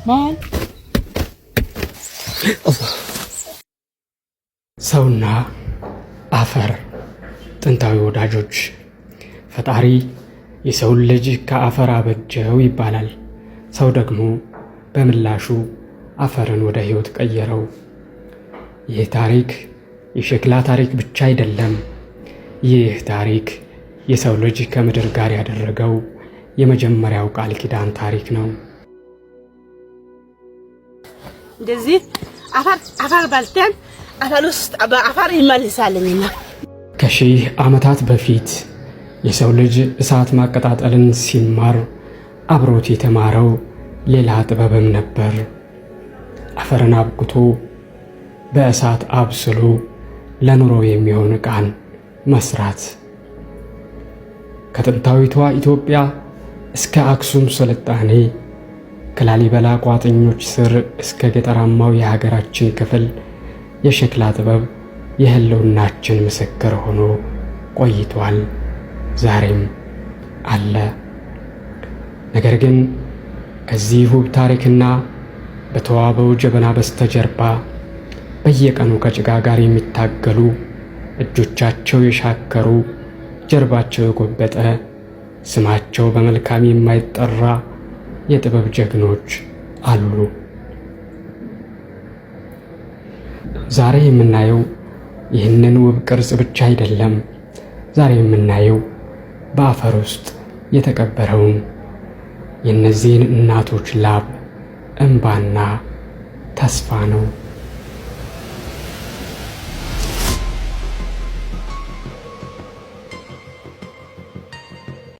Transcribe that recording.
ማን? ሰውና አፈር ጥንታዊ ወዳጆች። ፈጣሪ የሰውን ልጅ ከአፈር አበጀው ይባላል። ሰው ደግሞ በምላሹ አፈርን ወደ ሕይወት ቀየረው። ይህ ታሪክ የሸክላ ታሪክ ብቻ አይደለም። ይህ ታሪክ የሰው ልጅ ከምድር ጋር ያደረገው የመጀመሪያው ቃል ኪዳን ታሪክ ነው። እንደዚህ አፈር አፈር በልተን አፈር ውስጥ በአፈር ይመልሳልኝና። ከሺህ ዓመታት በፊት የሰው ልጅ እሳት ማቀጣጠልን ሲማር አብሮት የተማረው ሌላ ጥበብም ነበር። አፈርን አብኩቶ በእሳት አብስሎ ለኑሮ የሚሆን ዕቃን መስራት። ከጥንታዊቷ ኢትዮጵያ እስከ አክሱም ስልጣኔ፣ ከላሊበላ ቋጥኞች ስር እስከ ገጠራማው የሀገራችን ክፍል የሸክላ ጥበብ የህልውናችን ምስክር ሆኖ ቆይቷል። ዛሬም አለ። ነገር ግን ከዚህ ውብ ታሪክና በተዋበው ጀበና በስተጀርባ በየቀኑ ከጭቃ ጋር የሚታገሉ፣ እጆቻቸው የሻከሩ፣ ጀርባቸው የጎበጠ፣ ስማቸው በመልካም የማይጠራ የጥበብ ጀግኖች አሉ። ዛሬ የምናየው ይህንን ውብ ቅርጽ ብቻ አይደለም። ዛሬ የምናየው በአፈር ውስጥ የተቀበረውን የእነዚህን እናቶች ላብ፣ እንባና ተስፋ ነው።